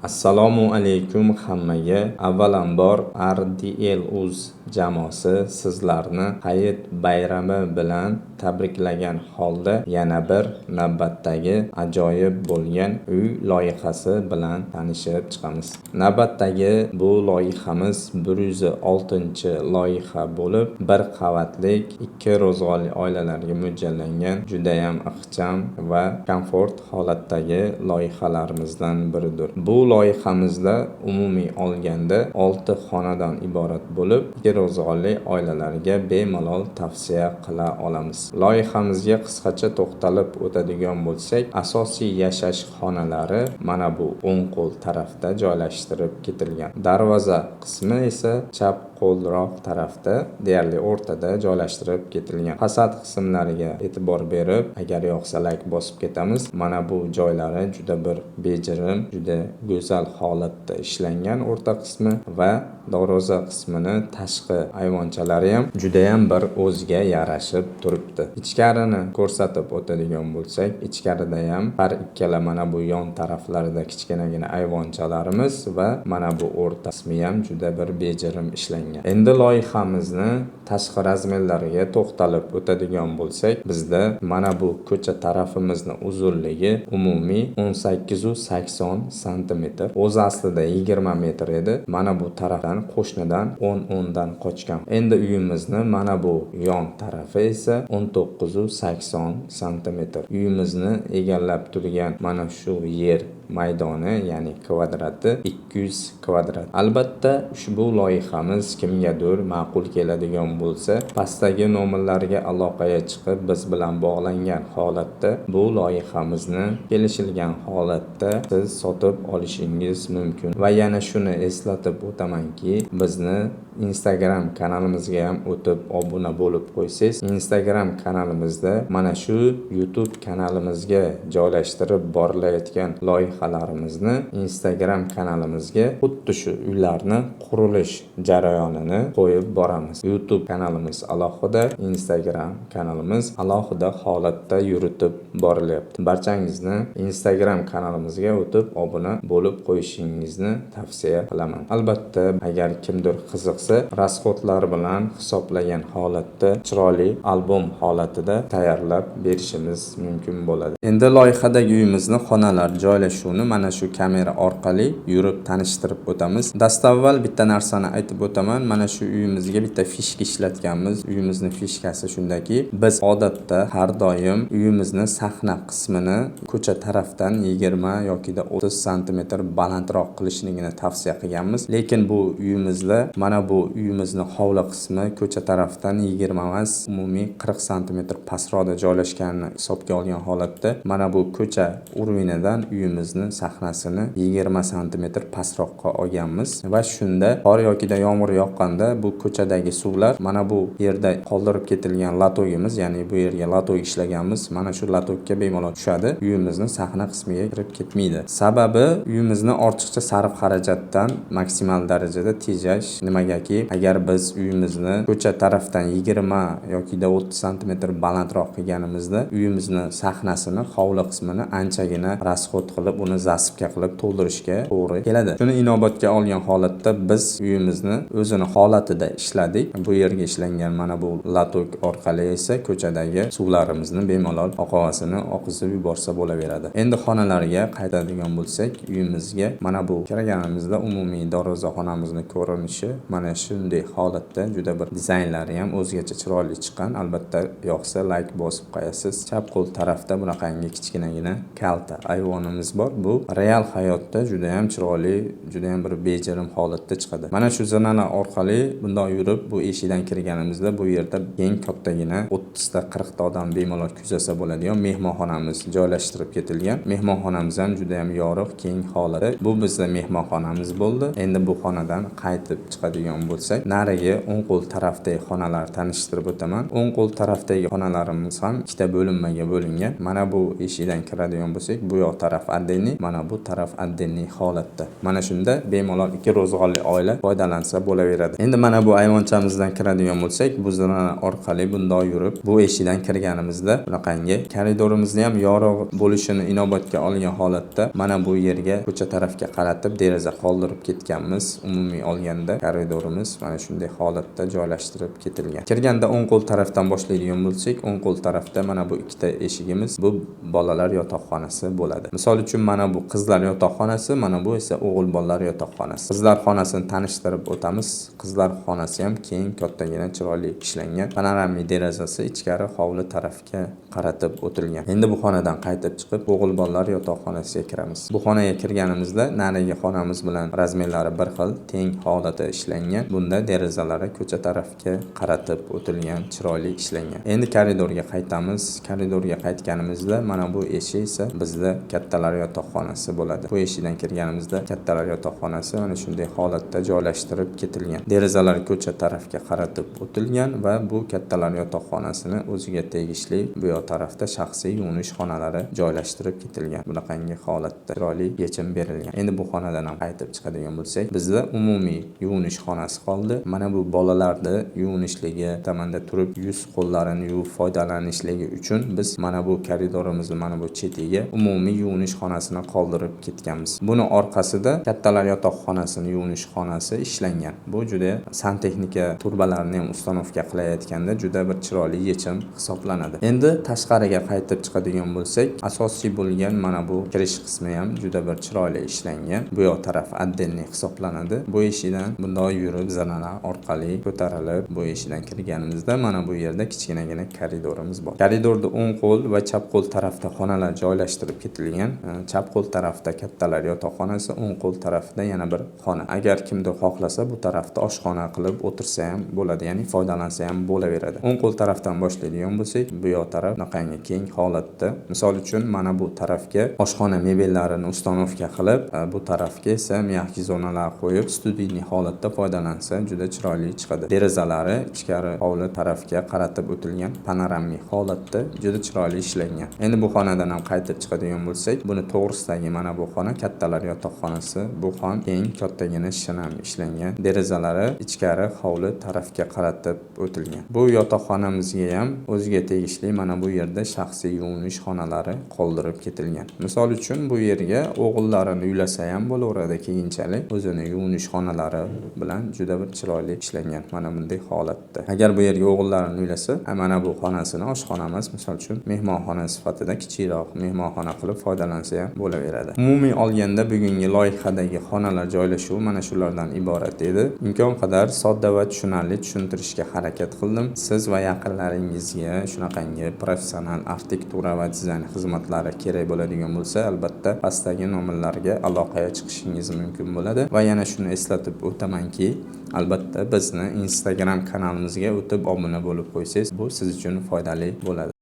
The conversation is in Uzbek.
Assalomu alaykum hammaga. Avvalambor, RDL Uz jamoasi sizlarni Hayit bayrami bilan tabriklagan holda yana bir navbatdagi ajoyib bo'lgan uy loyihasi bilan tanishib chiqamiz. Navbatdagi bu loyihamiz 106-loyiha bo'lib, bir qavatlik, ikki ro'zg'orli oilalarga mo'ljallangan judayam ixcham va komfort holatdagi loyihalarimizdan biridir. Bu loyihamizda umumiy olganda 6 xonadon iborat bo'lib, ikki ro'zg'orli oilalarga bemalol tavsiya qila olamiz. Loyihamizga qisqacha to'xtalib o'tadigan bo'lsak, asosiy yashash xonalari mana bu o'ng qo'l tarafda joylashtirib ketilgan. Darvoza qismi esa chap qo'lroq tarafda, deyarli o'rtada joylashtirib ketilgan. Fasad qismlariga e'tibor berib, agar yoqsa, layk bosib ketamiz. Mana bu joylari juda bir bejirim, juda go'zal holatda ishlangan o'rta qismi va darvoza qismini tashqi ayvonchalari ham judayam bir o'ziga yarashib turibdi. Ichkarini ko'rsatib o'tadigan bo'lsak, ichkarida ham har ikkala mana bu yon taraflarida kichkinagina ayvonchalarimiz va mana bu o'rta qismi ham juda bir bejirim ishlangan. Endi loyihamizni tashqi razmerlariga to'xtalib o'tadigan bo'lsak, bizda mana bu ko'cha tarafimizni uzunligi umumiy 18,80 santimetr. O'zi aslida 20 metr edi. Mana bu tarafdan, qo'shnidan 10-10 dan qochgan. Endi uyimizni mana bu yon tarafi esa 19,80 santimetr. Uyimizni egallab turgan mana shu yer maydoni, ya'ni kvadrati 200 kvadrat. Albatta, ushbu loyihamiz kimgadir ma'qul keladigan bo'lsa, pastdagi nomerlarga aloqaga chiqib, biz bilan bog'langan holatda bu loyihamizni kelishilgan holatda siz sotib olishingiz mumkin. Va yana shuni eslatib o'tamanki, bizni Instagram kanalimizga ham o'tib obuna bo'lib qo'ysangiz, Instagram kanalimizda mana shu YouTube kanalimizga joylashtirib borilayotgan loyihalarimizni, Instagram kanalimizga xuddi shu uylarni qurilish jarayonini qo'yib boramiz. YouTube kanalimiz alohida, Instagram kanalimiz alohida holatda yuritib borilyapti. Barchangizni Instagram kanalimizga o'tib obuna bo'lib qo'yishingizni tavsiya qilaman. Albatta, agar kimdir qiziqsa, расход lar bilan hisoblagan holatda chiroyli albom holatida tayyorlab berishimiz mumkin bo'ladi. Endi loyihadagi uyimizni xonalar joylashuvini mana shu kamera orqali yurib tanishtirib o'tamiz. Dastavval bitta narsani aytib o'taman. Mana shu uyimizga bitta фишка ishlatganmiz. Uyimizni фишка si shundaki, biz odatda har doim uyimizni sahna qismini ko'cha tarafdan 20 yokida 30 santimetr balandroq qilishligini tavsiya qilganmiz. Lekin bu uyimizda mana bu uyimizni hovli qismi ko'cha tarafdan 20 emas, umumiy 40 santimetr pastroqda joylashganini hisobga olgan holatda mana bu ko'cha уровень idan uyimizni sahnasini 20 santimetr pastroqqa olganmiz va shunda qor yokida yomg'ir yoqqanda bu ko'chadagi suvlar mana bu yerda qoldirib ketilgan лоток imiz, ya'ni bu yerga лоток ishlaganmiz, mana shu лоток ka bemalol tushadi, uyimizni sahna qismiga kirib ketmaydi. Sababi uyimizni ortiqcha sarf xarajatdan maksimal darajada tejash. Nimagaki, agar biz uyimizni ko'cha tarafdan 20 yokida 30 santimetr balandroq qilganimizda uyimizni sahnasini, hovli qismini anchagina расход qilib, uni засыпка qilib to'ldirishga to'g'ri keladi. Shuni inobatga olgan holatda biz uyimizni o'zini holatida ishladik. Bu yerga ishlangan mana bu лоток orqali esa ko'chadagi suvlarimizni bemalol oqovasini oqizib yuborsa bo'laveradi. Endi xonalarga qaytadigan bo'lsak, uyimizga mana bu kirganimizda umumiy darvoza xonamizni ko'rinishi mana shunday holatda, juda bir dizaynlari ham o'zgacha chiroyli chiqqan. Albatta, yoqsa, layk bosib qo'yasiz. Chap qo'l tarafda bunaqangi kichkinagina kalta ayvonimiz bor. Bu real hayotda juda ham chiroyli, juda ham bir bejirim holatda chiqadi. Mana shu zinalar orqali bundoq yurib, bu eshikdan kirganimizda bu yerda keng, kattagina, 30 ta, 40 ta odam bemalol kuzatsa bo'ladigan mehmonxonamiz joylashtirib ketilgan. Mehmonxonamiz ham juda ham yorug', keng holatda. Bu bizda mehmonxonamiz bo'ldi. Endi bu xonadan qaytib chiqadigan bo'lsak, narigi o'ng qo'l tarafdagi xonalar tanishtirib o'taman. O'ng qo'l tarafdagi xonalarimiz ham ikkita bo'linmaga bo'lingan. Mana bu eshikdan kiradigan bo'lsak, bu yoq taraf отдельный. Отдельный, mana bu taraf отдельный holatda. Mana shunda bemalol ikki ro'zg'orli oila foydalansa bo'laveradi. Endi mana bu ayvonchamizdan kiradigan bo'lsak, bu zina orqali bundoq yurib, bu eshikdan kirganimizda bunaqangi koridorimizni ham yorug' bo'lishini inobatga olgan holatda mana bu yerga, ko'cha tarafga qaratib deraza qoldirib ketganmiz. Umumiy olganda koridorimiz mana shunday holatda joylashtirib ketilgan. Kirganda o'ng qo'l tarafdan boshlaydigan bo'lsak, o'ng qo'l tarafda mana bu ikkita eshigimiz, bu bolalar yotoqxonasi bo'ladi. Misol uchun, mana bu qizlar yotoqxonasi, mana bu esa o'g'il bolalar yotoqxonasi. Qizlar xonasini tanishtirib o'tamiz. Qizlar xonasi ham keng, kattagina, chiroyli ishlangan. Панорамный derazasi ichkari hovli tarafga qaratib o'tilgan. Endi bu xonadan qaytib chiqib, o'g'il bolalar yotoqxonasiga kiramiz. Bu xonaga kirganimizda narigi xonamiz bilan размер lari bir xil, teng holatda ishlangan. Bunda derazalari ko'cha tarafga qaratib o'tilgan, chiroyli ishlangan. Endi koridorga qaytamiz. Koridorga qaytganimizda mana bu eshik esa bizda kattalar yotoqxonasi bo'ladi. Bu eshikdan kirganimizda kattalar yotoqxonasi mana shunday holatda joylashtirib ketilgan. Derazalar ko'cha tarafga qaratib o'tilgan va bu kattalar yotoqxonasini o'ziga tegishli bu yoq tarafda shaxsiy yuvinish xonalari joylashtirib ketilgan. Bunaqangi holatda chiroyli yechim berilgan. Endi bu xonadan ham qaytib chiqadigan bo'lsak, bizda umumiy yuvinish xonasi qoldi. Mana bu bolalarni yuvinishligi, tomanda turib yuz qo'llarini yuvib foydalanishligi uchun biz mana bu koridorimizni mana bu chetiga umumiy yuvinish xonasini qoldirib ketganmiz. Buni orqasida kattalar yotoqxonasini yuvinish xonasi ishlangan. Bu juda santexnika turbalarini ham установка qilayotganda juda bir chiroyli yechim hisoblanadi. Endi tashqariga qaytib chiqadigan bo'lsak, asosiy bo'lgan mana bu kirish qismi ham juda bir chiroyli ishlangan. Bu yoq taraf отдельный hisoblanadi. Bu eshikdan bundoq yurib, zinalar orqali ko'tarilib, bu eshikdan kirganimizda mana bu yerda kichkinagina koridorimiz bor. Koridorda o'ng qo'l va chap qo'l tarafda xonalar joylashtirib ketilgan. Chap qo'l tarafda kattalar yotoqxonasi, o'ng qo'l tarafida yana bir xona. Agar kimdir xohlasa, bu tarafda oshxona qilib o'tirsa ham bo'ladi, ya'ni foydalansa ham bo'laveradi. O'ng qo'l tarafdan boshlaydigan bo'lsak, bu yoq taraf bunaqangi keng holatda. Misol uchun, mana bu tarafga oshxona mebellarini установка qilib, bu tarafga esa мягкий zonalar qo'yib, студийный holatda foydalansa juda chiroyli chiqadi. Derazalari ichkari hovli tarafga qaratib o'tilgan, панорамный holatda juda chiroyli ishlangan. Endi bu xonadan ham qaytib chiqadigan bo'lsak, buni to'g'risidagi mana bu xona kattalar yotoqxonasi. Bu xon keng, kattagina shinam ishlangan. Derazalari ichkari hovli tarafga qaratib o'tilgan. Bu yotoqxonamizga ham o'ziga tegishli mana bu yerda shaxsiy yuvinish xonalari qoldirib ketilgan. Misol uchun, bu yerga o'g'illarini uylasa ham bo'laveradi keyinchalik. O'zini yuvinish xonalari bilan juda bir chiroyli ishlangan mana bunday holatda. Agar bu yerga o'g'illarini uylasa, mana bu xonasini oshxona emas, misol uchun, mehmonxona sifatida kichikroq mehmonxona qilib foydalansa ham bo'laveradi. Umumiy olganda bugungi loyihadagi xonalar joylashuvi mana shulardan iborat edi. Imkon qadar sodda va tushunarli tushuntirishga harakat qildim. Siz va yaqinlaringizga shunaqangi professional arxitektura va dizayn xizmatlari kerak bo'ladigan bo'lsa, albatta pastdagi nomerlarga aloqaga chiqishingiz mumkin bo'ladi. Va yana shuni eslatib o'tamanki, albatta bizni Instagram kanalimizga o'tib obuna bo'lib qo'ysangiz, bu siz uchun foydali bo'ladi.